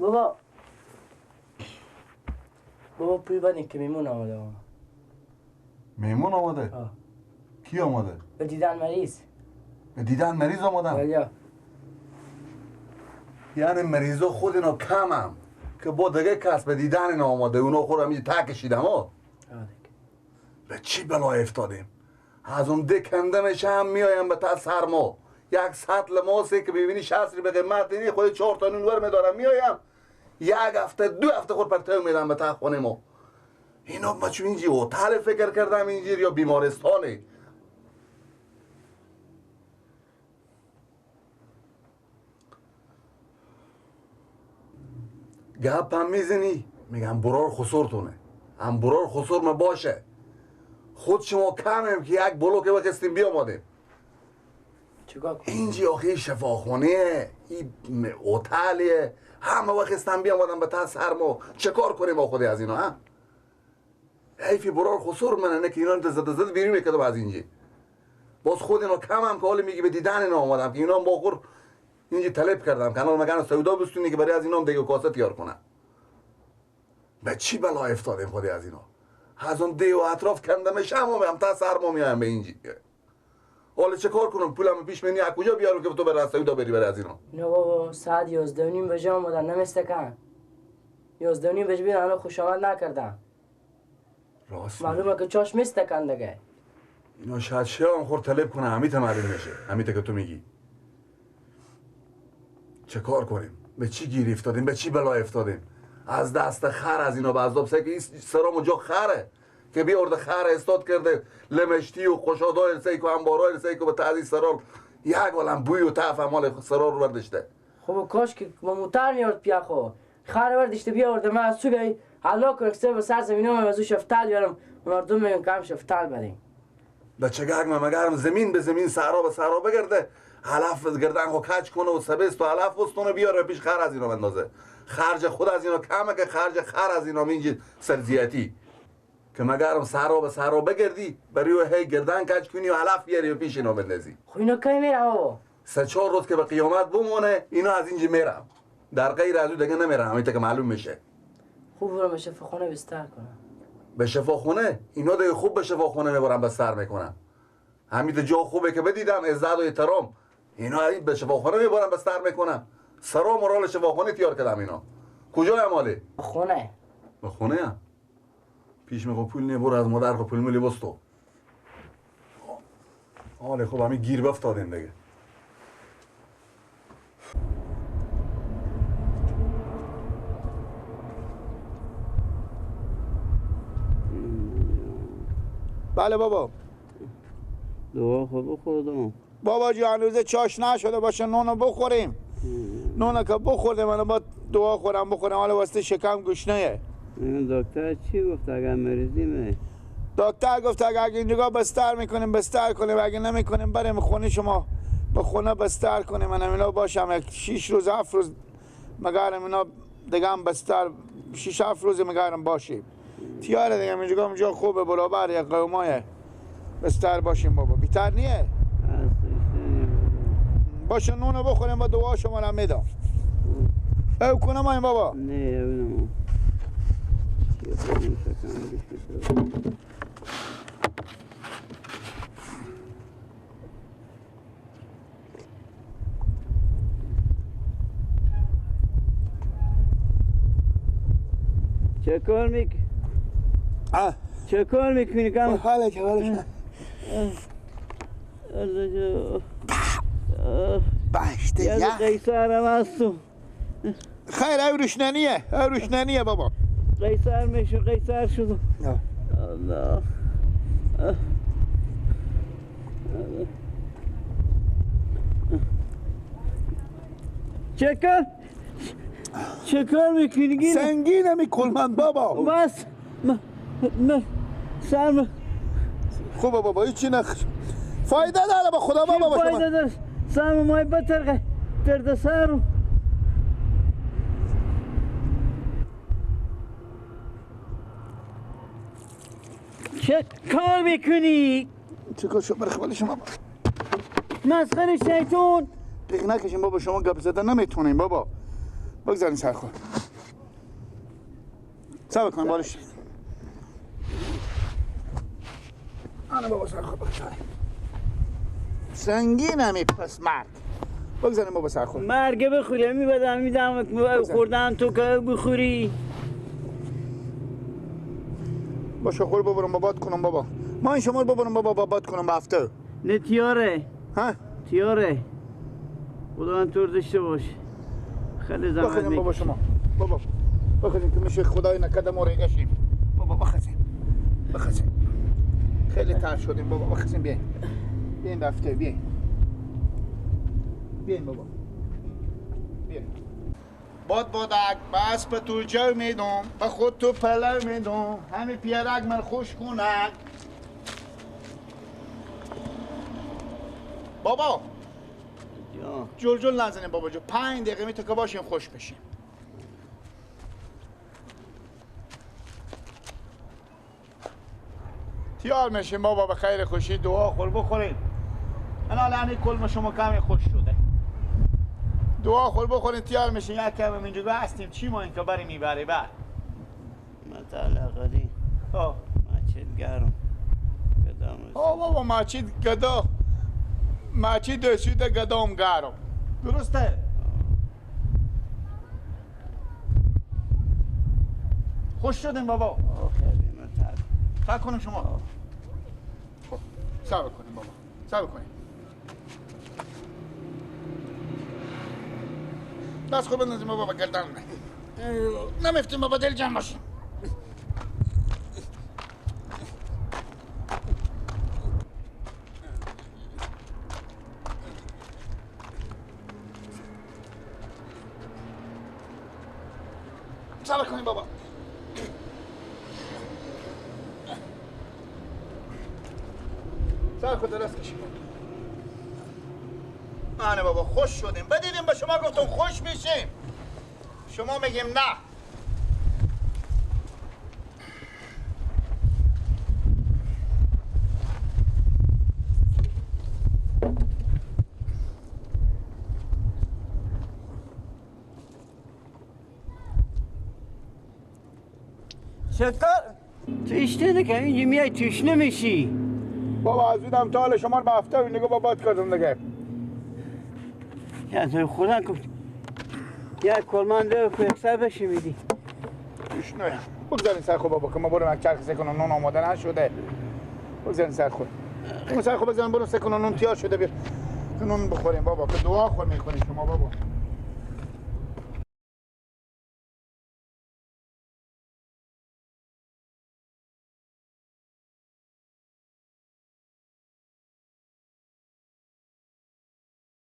بابا بابا پول بدین که میمون آمده. میمون آمده؟ کی آمده؟ به دیدن مریض. به دیدن مریض آمدن؟ بله. یعنی مریضا خود اینا کمم که با دیگه کس به دیدن اینا آمده، اونا خود هم تا کشیدم ها. به چی بلا افتادیم؟ از اون ده کنده میشه هم میایم به تا سرما. یک سطل ماسه که ببینی 60 به قیمت اینی خود 4 تا نون ور میدارم میایم. یک هفته دو هفته خود پرتو میدم به تا خونه ما. اینا ما چون اینجی هتل فکر کردم اینجیر یا بیمارستانه. گپ هم میزنی میگم برار خسورتونه، هم برار خسور ما باشه. خود شما کمیم که یک بلوک بخستیم بیامادیم. اینجی آخه شفاخونه، این هتلیه، همه وقتم بیامادم به تا سرما. چه کار کنیم با خودی از اینا ها؟ حیفی برار خسور منه نه که اینا زده زده بیرون میکردم از اینجی. باز خود اینا کم هم که حالا میگی به دیدن اینا آمدم که اینا هم با خور اینجی طلب کردم که مگن سودا بستونی که برای از اینا هم دیگه کاسه تیار کنم. به چی بلا افتادیم خودی از اینا؟ از اون دی و اطراف کندم شم هم تا سرما میایم به اینجی. حالا چه کار کنم؟ پولم پیش منی از کجا بیارم که تو به سودا بری برای از اینا؟ نه بابا ساعت 11:30 بجه آمدن نمیستکن. 11:30 بجه بیدن هنوز خوش آمد نکردن. راست معلومه که چاش میستکن دیگه. اینا شاید شام خور طلب کنه همیت معلوم میشه. همیت که تو میگی. چه کار کنیم؟ به چی گیر افتادیم؟ به چی بلا افتادیم؟ از دست خر از اینا به عذاب سه که این سرام جا خره که بیارده خر استاد کرده لمشتی و خوشادای سیکو انبارای سیکو به تعزی سرال یک عالم بوی و تف مال سرال رو برداشته. خب کاش که با موتر میارد پیا خو خر برداشته بیارده. من از صبح حالا کرکسه به سر زمینم از او شفتال بیارم مردم میگن کم شفتال بریم. بچگک من مگرم زمین به زمین صحرا به صحرا بگرده علف گردن خو کج کنه و سبست و علف وستونه بیاره پیش خر از اینا بندازه. خرج خود از اینا کمه که خرج خر از اینا اینجی سرزیاتی که مگرم صحرا به صحرا بگردی برای هی گردن کج کنی و علف بیاری و پیش اینا بندازی. خب اینا کی میرم بابا؟ 3-4 روز که به قیامت بمونه اینا از اینجا میرم. در غیر از او دیگه نمیرم. همین که معلوم میشه. خوب برم به شفاخونه بستر کنم. به شفاخونه؟ اینا دیگه خوب به شفاخونه میبرم بستر میکنم. همین جا خوبه که بدیدم عزت و احترام. اینا به شفاخونه میبرم بستر میکنم. سرا مورال شفاخونه تیار کردم اینا. کجا مالی؟ خونه. به خونه هم. پیش میگم پول نه برو از مادر خو پول ملی بستو. آله خب همین گیر بفتادیم دیگه. بله بابا. دعا خب بخوردم. بابا جان هنوز چاش نشده باشه نونو بخوریم. نونو که بخوردم من با دعا خورم بخورم حالا واسه شکم گشنه. دکتر چی گفت اگر مریضیمه؟ دکتر گفت اگر اینجا بستر میکنیم بستر کنیم، اگه نمیکنیم بریم خونه شما به خونه بستر کنیم. من اینا باشم یک 6 روز 7 روز مگرم اینا دیگه هم بستر 6 7 روز مگرم باشیم. تیاره دیگه اینجا اینجا خوبه برابر یک قومایه بستر باشیم بابا بیتر نیه. باشه نونو بخوریم با دعا شما رو میدم. او کنم این بابا؟ نه اونم. چه کار میکنی؟ چه کار میکنی کم؟ حالا که حالا بشته یخ قیصرم هستم. خیر او روشنانیه، او روشنانیه بابا. قیصر میشه، قیصر شدم. الله. چه کار؟ چه کار میکنی؟ سنگینه میکلمند بابا. بس من سرم خوبه بابا هیچی نخ فایده داره با خدا بابا. فایده داره سرم مای بترقه درد سرم. چه کار میکنی؟ چه کار شو برخوال شما مسخره شیطون. دقیق نکشیم بابا شما گپ زدن نمیتونیم بابا. بگذارین سر خود. صبر کن بالش. آنه بابا سر خود بگذاریم. سنگین همی پس مرد. بگذاریم بابا سر خود. مرگ بخوری همی بدم میدم خوردن تو که بخوری. باشه خور ببرم بابات کنم بابا. ما این شما رو ببرم بابا بابات کنم به هفته. نه تیاره. ها؟ تیاره. خدا طور داشته باش. خیلی زحمت می‌کشی. بابا شما. بابا بخزیم که میشه خدای نکرده ما ریگشیم. بابا بخزیم. بخزیم. خیلی تر شدیم بابا بخزیم بیاین. بیاین رفته بیاین. بیاین بابا. بیاین. باد بادک بس به تو جو میدم به خود تو پلو میدم همین پیرک من خوش کنک. بابا جل جل نزنیم بابا جو 5 دقیقه می تا که باشیم خوش بشیم. تیار میشیم بابا به خیر خوشی دعا خور بخوریم. انا لعنی کلم شما کمی خوش شده. دعا خور بخوریم تیار میشیم یک کم اینجا هستیم چی ما این که بری میبری بر. مطلع قدی. ها. مچید گرم. گدام. آه بابا مچید گدا. مچی دسیده گدام گرم. درسته؟ خوش شدیم بابا. صبر کنیم شما. خب صبر کنیم بابا. صبر کنیم. دست خود بندازیم بابا گردن. نمیفتیم بابا دل جمع باشیم. صبر کنیم بابا. سر خود دست کشیم. آنه بابا خوش شدیم. بدیدیم به شما گفتم خوش میشیم. شما میگیم نه. شکر تو اشته نکن اینجا میای توش نمیشی. بابا از دیدم تا حال شما رو به هفته نگاه بابات کردم دیگه. یا تو خدا کن. یا کلمان ده یک بشی میدی. توش نه. بگذارین سر خود بابا که ما برم یک چرخ سه کنم نون آماده نشده. بگذارین سر خود. اون سر خود بزنم برم سه کنم نون تیار شده بیا. که نون بخوریم بابا که دعا خور میخوریم شما بابا.